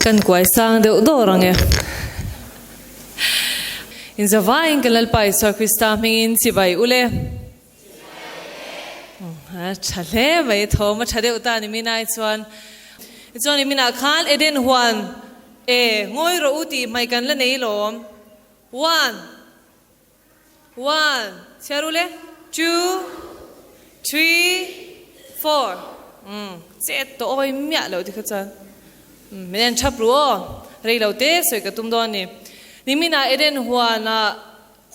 Kan kuai sang deuh dawr ang e. Inzavaiin kan Lalpa Isua Krista hmingin chibai ule. A tha hle mai, thawm a tha deuh ta ni minai chuan. Tichuan i minah khan Eden huan e ngawi rawh u tih hmai kan la nei lawm. One, one, chhiar u le, two, three, four. Umm, chet tawh awi miah loh tikha chuan. Umm, min en thap ru aw, rei lo te sawi ka tum dawn a ni. Niminah Eden huanah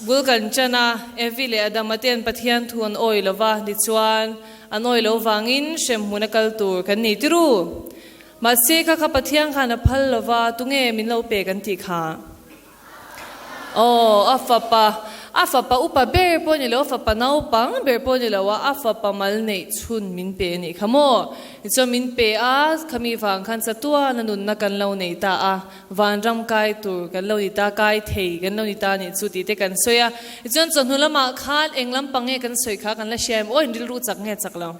Bul kan chan a, Evi leh Adama ten Pathian thu an awi lo va, tichuan, an awi lo vangin hremhmun a kal tur kan ni tiru. Mahse, kha kha Pathian khan a phal lo va, tunge min lo pe kan tih kha? Aw, a fapa, a fapa upa ber pawh ni lo, a fapa naupang ber pawh ni lo a, a fapa mal neih chhun min pe a nih kha maw? Tichuan min pe a, khami vang khan chatuan a nunna kan lo nei ta a. Vanram kai tur kan lo ni ta, kai thei kan lo ni ta nih chu tih te kan sawi a. Tichuan chawhnu lamah khan eng lampang nge kan sawi kha kan la hria em? Aw in rilru chak nge chak lo?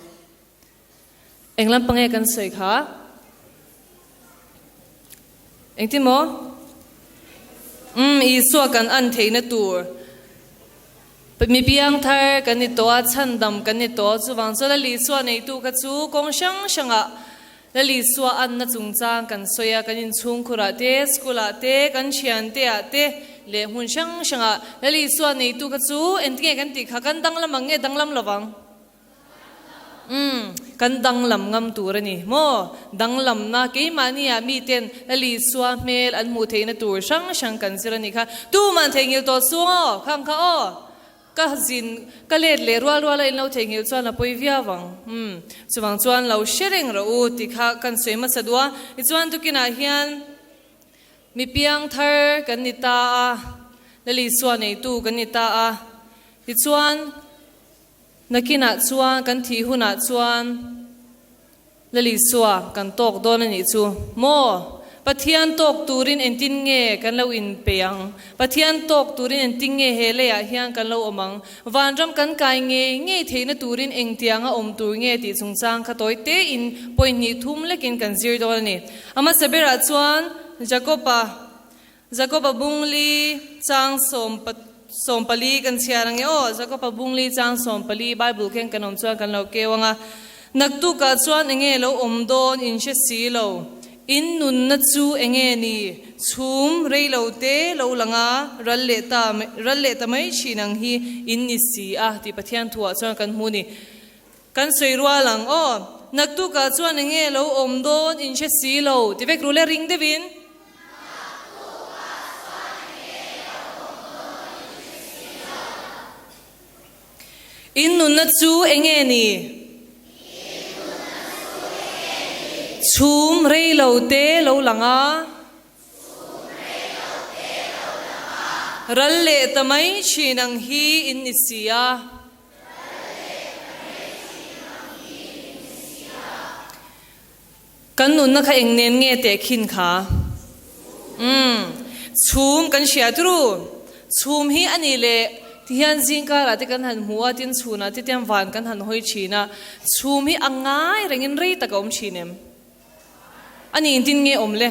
Eng lampang nge kan sawi kha? Engtin maw? Umm Isua kan an theihna tur mi piangthar kan ni tawh a, chhandam kan ni tawh a, chuvang chuan Lal Isua neitu kha chu kawng hrang hrangah Lal Isua anna chungchang kan sawi a, kan inchhungkhurah te, school-ah te, kan thiante-ah te leh hmun hrang hrangah Lal Isua neitu kha chu engtinge kan tih kha kan danglam ang nge danglam lovang? Umm, kan danglam ngam tur a ni maw? Danglamna keimahnia miten Lal Isua hmel an hmuh theihna tur hrang hrang kan zir a nih kha. Tuman theihnghilh tawh suang aw, khang kha aw. Ka zin, ka let leh rual rual a in lo theihnghilh chuan a pawi viau ang. Umm, chuvang chuan lo hre reng rawh u tih kha kan sawi hmasa duh a. Tichuan tukinah hian mi piang thar kan ni ta a, Lal Isua neitu kan ni ta a. Tichuan nakinah chuan kan thih hunah chuan Lal Isua, kan tawk dawn a nih chu. Maw? Pathian tawk turin engtin nge kan lo inpeih ang? Pathian tawk turin engtin nge he leiah hian kan lo awm ang? Vanram kan kai ngei ngei theihna turin engtianga awm tur nge tih chungchang kha tawi tein point hnih thum lekin kan zir dawn a ni. A hmasa berah chuan Jakoba, Jakoba bungli chang 14 kan chhiar ang e aw, Jakoba bungli chang 14 Bible keng kan awm chuan kan lo keu ang a. Naktukah chuan enge lo awm dawn in hre si lo, in nunna chu enge ni, chhum rei lo te lo lang a, ral leh ta ral leh ta mai thin ang hi in ni si a tih Pathian thuah chuan kan hmu ni. Kan sawi rual ang aw, naktukah chuan enge lo awm dawn in hre si lo ti vek rule ring deuhin. In nunna chu enge ni? Chhum rei lo te lo lang a. Ral leh ta mai thin ang hi in ni si a. Kan nunna kha eng nen nge teh khin kha? Umm, chhum kan hria turu. Chhum hi a nih leh tihian zingkarah te kan han hmu a, tin chhunah te tiang van kan han hawi thin a. Chhum hi a ngai rengin rei tak a awm thin em? A nih engtin nge awm le?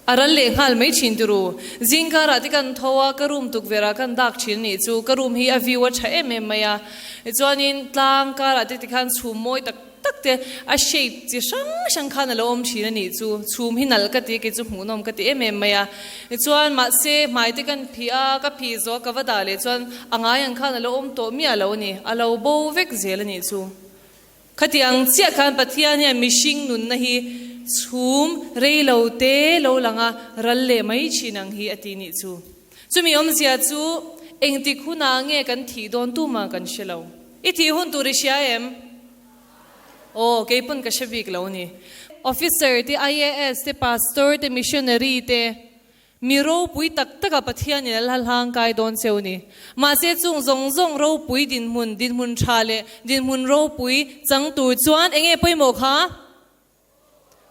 A ral leh nghal mai thin turu. Zingkarah te kan tho a, ka room tukverh ah kan dak thin a nih chu. Ka room hi a view a tha em em mai a. Tichuanin tlang karah te tikhan chhum mawi tak tak te a shape chi hrang hrang khan a lo awm thin a nih chu. Chhum hi nalh ka ti a, kei chu hmuhnawm ka ti em em mai a. Tichuan mahse hmai te kan phih a, ka phih zawh a ka va dah leh chuan a ngai ang khan a lo awm tawh miah lo a ni. A lo bo vek zel a nih chu. Khatiang chiah khan Pathian hian mihring nunna hi chhum rei lo te lo lang a, ral leh mai thin ang hi a ti nih chu. Chumi awmzia chu engtik hunah nge kan thih dawn tumah kan hre lo. I thih hun tur i hria em? Aw, kei pawn ka hre bik lo ni. Officer te, IAS te, Pastor te, Missionary te, Mi ropui tak taka Pathianin a la hlangkai dawn cheu ni. Mahse chung zawng zawng ropui dinhmun, dinhmun tha leh dinhmun ropui chang tur chuan eng nge pawimawh kha?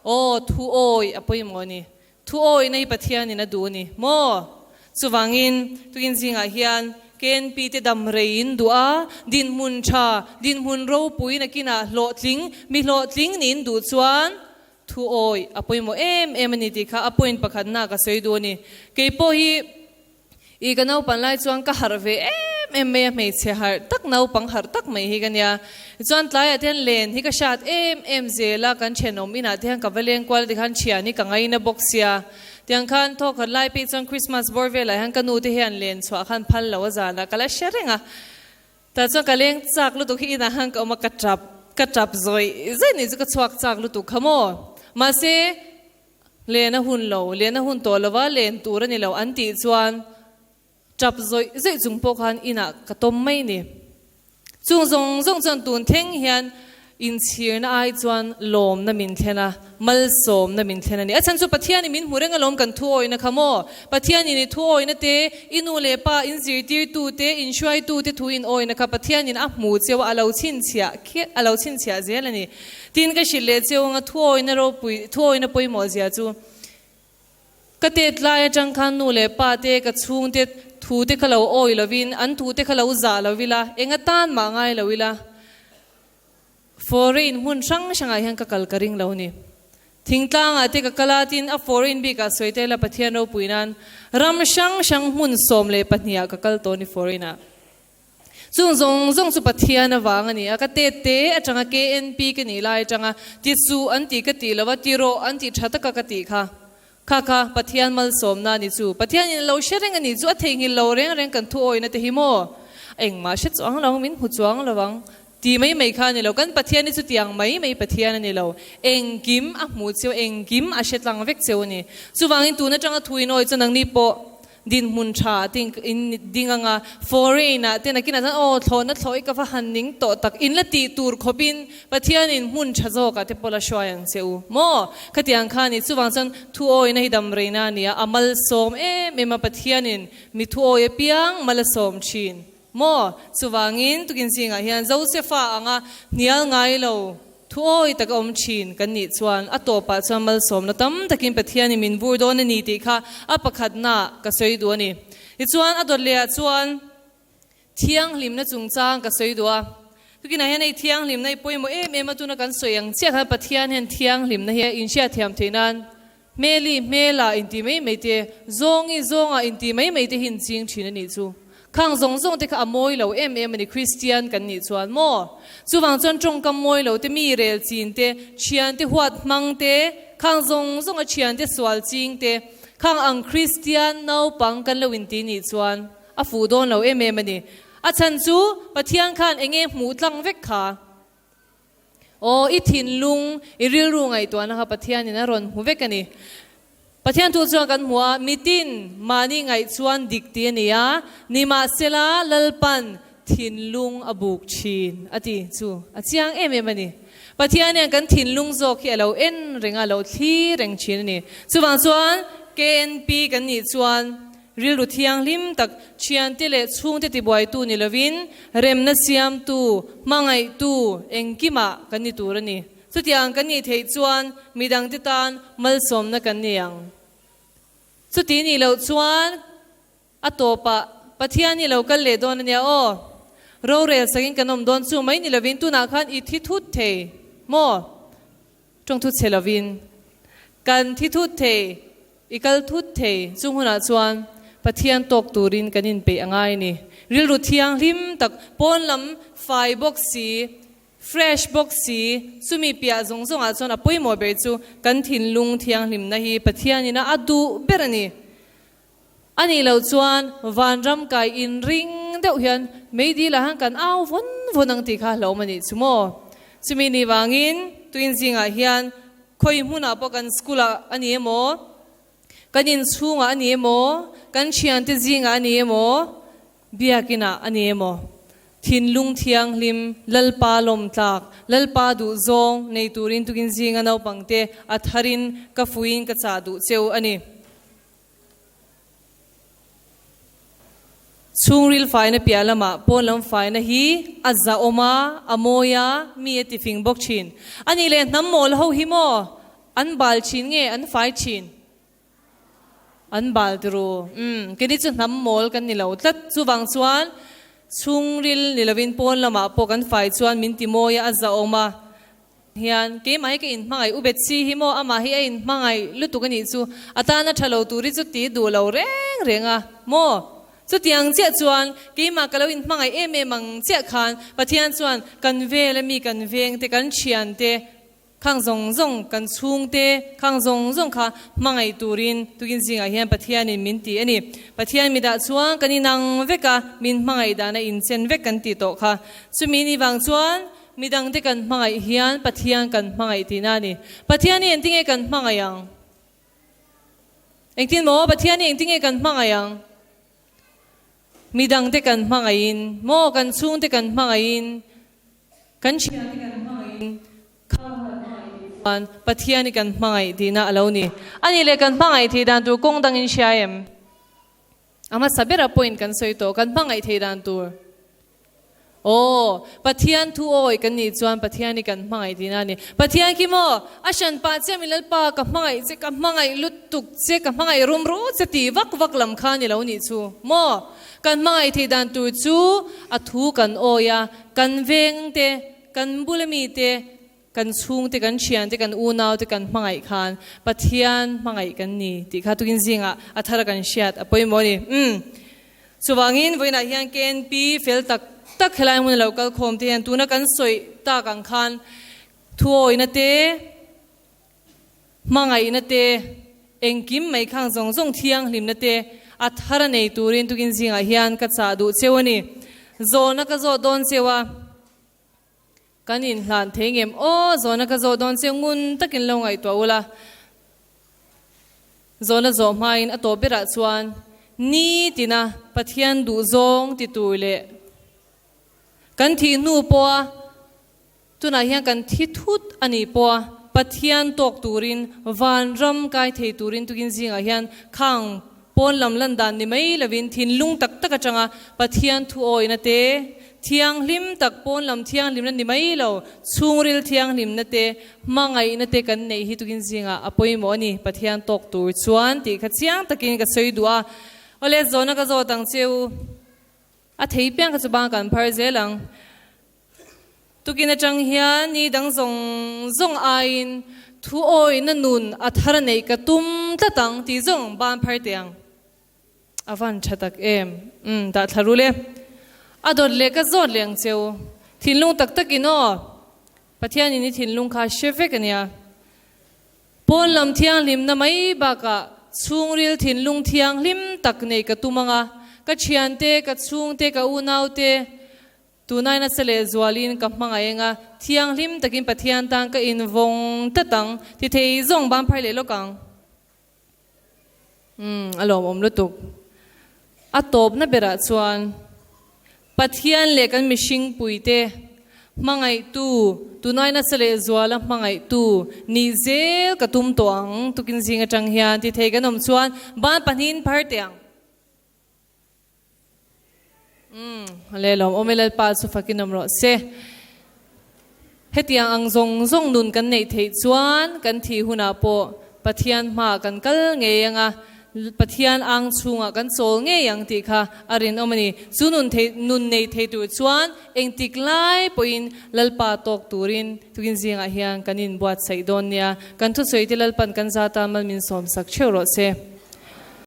Aw, thu awi a pawimawh a ni. Thu awina hi Pathianin a duh a ni maw? Chuvangin, tukin zingah hian KNP te dam rei in duh a, dinhmun tha, dinhmun ropui nakinah hlawhtling, mi hlawhtling niin duh chuan, Thu awi a pawimawh em em a ni tih kha a point pakhatna ka sawi duh a ni. Kei pawh hi i ka naupan lai chuan ka harh ve em em mai a, hmeichhe harh tak naupang harh tak mai hi ka nia. Tichuan tlaiah te hian len hi ka hrat em em zel a, kan thenawm inah te hian ka va leng kual a tikhan thian hi ka ngaina bawk sia. Tiang khan thawkhat lai pek chuan Christmas bawr velah hian ka nu te hian len chhuah khan phal lo a zanah ka la hre reng a. Tah chuan ka leng chak lutuk hi inah khan ka awm a, ka tap, ka tap zawih zawih nih chu ka chhuak chak lutuk kha maw. Mahse, len a hun lo, len a hun tawh lo va, len tur a ni lo an tih chuan tap zawih zawih chung pawh khan inah ka tawm mai ni. Chung zawng zawng chuan tun thleng hian Inchhirna ai chuan lawmna min thlen a, malsawmna min thlen a ni. A chhan chu Pathianin min hmu reng alawm kan thuawihna kha maw? Pathianin i thuawihna te, i nu leh pa in zirtirtu te, in hruaitu te thu in awihna kha Pathianin a hmu cheu a, a lo chhinchhiah khiah, a lo chhinchhiah zel a ni. Tin, ka hrilh leh cheu anga thuawihna ropui, thuawihna pawimawh zia chu ka tet lai atang khan nu leh pa te, ka chhungte thu te kha lo awi lovin, an thu te kha lo zah lo ila, eng atan mah ngai lo ila. Foreign hmun hrang hrangah hian ka kal ka ring lo ni. Thingtlangah te ka kal a, tin a foreign bikah sawi te la Pathian ropui nan ram hrang hrang hmun 12 ah ka kal tawh ni foreign ah. Chung zawng zawng chu Pathian avang a ni a, ka tet te atanga KNP ka nih lai atanga ti suh an tih ka tih lo a, ti rawh an tih tha taka ka tih kha. Kha kha Pathian malsawmna a ni chu. Pathianin a lo hre reng a ni chu, a theihnghilh lo reng reng kan thu awihna te hi maw? Engmah hre chuang lo ang, min hmu chuang lo ang ti mai mai kha a ni lo. Kan Pathian hi chutiang mai mai Pathian a ni lo. Engkim a hmu cheu, engkim a hre tlang vek cheu a ni. Chuvangin tun atanga thu in awi chu nangni pawh Dinhmun tha te in ding anga foreign ah te nakinah chuan aw thlawhna thlawh i ka va han ning tawh tak in la tih tur khawpin Pathianin hmun tha zawkah te pawh la hruai ang che u maw? Khatiang kha a ni. Chuvang chuan thu awina hi dam reina a ni a, a malsawm em em a Pathianin mi thu awi apiang mal a sawm thin maw? Chuvangin tukin zingah hian Josefa anga hnial ngai lo Thuawi tak a awm thin kan nih chuan a tawpah chuan malsawmna tam takin Pathianin min vur dawn a ni tih kha a pakhatna ka sawi duh a ni. Tichuan a dawt lehah chuan thianghlimna chungchang ka sawi duh a. Tukinah hian hei thianghlimna hi pawimawh em em a, tuna kan sawi ang chiah khan Pathian hian thianghlimna hi a inhriatthiam theih nan Hmeli hmela inti mai mai te, zawngi zawnga inti mai mai te hi in ching thin a nih chu. Khang zawng zawng te kha a mawi lo em em a ni Kristian kan nih chuan maw? Chuvang chuan tawngkam mawi lo te, mi rel chin te, thian te huat hmang te, khang zawng zawng a thian te sual ching te, khang ang Kristian naupang kan lo inti nih chuan a fuh dawn lo em em a ni. A chhan chu Pathian khan enge hmuh tlang vek kha? Aw, i thinlung, i rilru ngaihtuahna kha Pathianin a rawn hmu vek a ni. Pathian thu chuan kan hmu a, mitin mahni ngaih chuan dik tih a ni a, nimahsela Lalpan thinlung a buk thin a ti chu a chiang em em a ni. Pathian hian kan thinlung zawk hi a lo en reng a, a lo thli reng thin a ni. Chuvang chuan KNP kan nih chuan Rilru thianghlim tak, thiante leh chhungte tibuaitu ni lovin, remna siamtu, hmangaihtu engkimah kan ni tur a ni. Chutiang kan nih theih chuan midangte tan malsawmna kan ni ang. Chuti nih loh chuan a tawpah Pathian hi lo kal leh dawn a nia aw. Rorel sakin kan awm dawn chu mai ni lovin tunah khan i thi thut thei maw? Tawng thut chhe lovin kan thi thut thei. I kal thut thei, chung hunah chuan Pathian tawk turin kan inpeih a ngai ni. Rilru thianghlim tak, pawn lam fai bawk si, fresh bawk si, chumi piah zawng zawngah chuan a pawimawh ber chu kan thinlung thianghlimna hi Pathianin a duh ber a ni. A nih loh chuan vanram kai inring deuh hian meidil ah hian kan au vawn vawn ang tih kha hlauhawm a nih chu maw? Chumi ni vangin tuin zingah hian Khawi hmunah pawh kan school ah a ni emaw, kan inchhungah a ni emaw, kan thiante zingah a ni emaw, biakinah a ni emaw, thinlung thianghlim, Lalpa lawmtlak, Lalpa duhzawng nei turin tukin zinga naupangte a tharin ka fuiin ka chah duh cheu a ni. Chhungril faina piah lamah pawn lam faina hi a zahawm a, a mawi a, mi a tifing bawk thin. A nih leh hnam mawl ho hi maw an bal thin nge an fai thin? An bal turu. Umm, keini chu hnam mawl kan ni lo tlat. Chuvang chuan chhungril ni lovin pawn lamah pawh kan fai chuan min ti mawi a, a zahawm a. Hian keimah hi ka inhmangaih u Betsy hi maw amah hi a inhmangaih lutuk a nih chu a tana tha lo tur hi chu ti duh lo reng reng a maw? Chutiang chiah chuan keimah ka lo inhmangaih em em ang chiah khan Pathian chuan kan vel a mi kan veng te kan thian te Khang zawng zawng kan chhungte, khang zawng zawng kha hmangaih turin tukin zingah hian Pathianin min ti a ni. Pathian mitah chuan kan inang vek a, min hmangaih dana inchen vek kan tih tawh kha. Chumi ni vang chuan midangte kan hmangaih hian Pathian kan hmangaih tihna a ni. Pathian hi engtinge kan hmangaih ang? Engtin maw? Pathian hi engtinge kan hmangaih ang? Midangte kan hmangaihin maw? Kan chhungte kan hmangaihin, kan thiante kan hmangaihin, kha kan hmangaih tih chuan Pathian hi kan hmangaih tihna a lo ni. A nih leh kan hmangaih theih dan tur kawng dangin hria em? A hmasa bera point kan sawi tawh, kan hmangaih theih dan tur. Aw, Pathian thu awi kan nih chuan Pathian hi kan hmangaih tihna a ni. Pathian khi maw, a hran pah che mi Lalpa ka hmangaih che, ka hmangaih lutuk che, ka hmangaih rum ru che tih vak vak lam kha ni lo nih chu maw? Kan hmangaih theih dan tur chu a thu kan awi a, kan veng te, kan bula mi te, kan chhung te, kan thian te, kan unau te kan hmangaih khan Pathian hmangaih kan ni tih kha tukin zingah a thar a kan hriat a pawimawh a ni. Umm. Chuvangin vawiinah hian KNP fel tak tak helai hmun a lo kal khawm te hian tuna kan sawi tak ang khan thuawina te, hmangaihna te, engkim mai khang zawng zawng thianghlimna te a thar a nei turin tukin zingah hian ka chah duh cheu a ni. Zawhna ka zawh dawn cheu a. Kan inhlan thei ngem aw, zawhna ka zawh dawn che ngun takin lo ngaihtuah ula. Zawhna zawh hmain a tawp berah chuan ni tina Pathian duh zawng ti tur leh kan thih hnu pawha tunah hian kan thi thut a nih pawha Pathian tawk turin vanram kai thei turin tukin zingah hian khang Pawn lam lan dan ni mai lovin thinlung tak tak atanga Pathian thu awihna te, thianghlim tak pawn lam thianghlimna ni mai lo, chhungril thianghlimna te, hmangaihna te kan neih hi tukin zingah a pawimawh a ni, Pathian tawk tur chuan tih kha chiang takin ka sawi duh a. Awle, zawhna ka zawt ang che u. A thei piang kha chu bang kan phar zel ang. Tukin atang hian ni dang zawng zawng aiin thu awihna nun a thar neih ka tum tlat ang tih zawng ban phar teh ang. A van tha tak em? Umm, dah thla rul e. A dawt leh ka zawt leh ang cheu. Thinlung tak takin aw. Pathianin i thinlung kha hre vek a nia. Pawn lam thianghlimna mai bakah chhungril thinlung thianghlim tak neih ka tum ang a, ka thiante, ka chhungte, ka unaute tunai nasa leh zualin ka hmangaih ang a, thianghlim takin Pathian tan ka invawng tlat ang, ti thei zawng ban phar leh lawk ang. Umm, a lawmawm lutuk. A tawpna berah chuan Pathian leh kan mihring puite hmangaihtu, tunai nasa leh zuala hmangaihtu nih zel ka tum tawh ang, tukin zing atang hian ti thei kan awm chuan ban pahnihin phar teh ang. Umm, le lawm awm e Lalpa chu fakin awm rawh se. Hetiang ang zawng zawng nun kan neih theih chuan kan thih hunah pawh Pathian hmaah kan kal ngei ang a, Pathian ang chhungah kan chawl ngei ang tih kha a rinawm a ni. Chu nun thei nun nei thei tur chuan engtik lai pawhin Lalpa tawk turin tukin zingah hian kan inbuatsaih dawn nia. Kan thusawi te Lalpan kan zata mal min sawmsak theuh rawh se.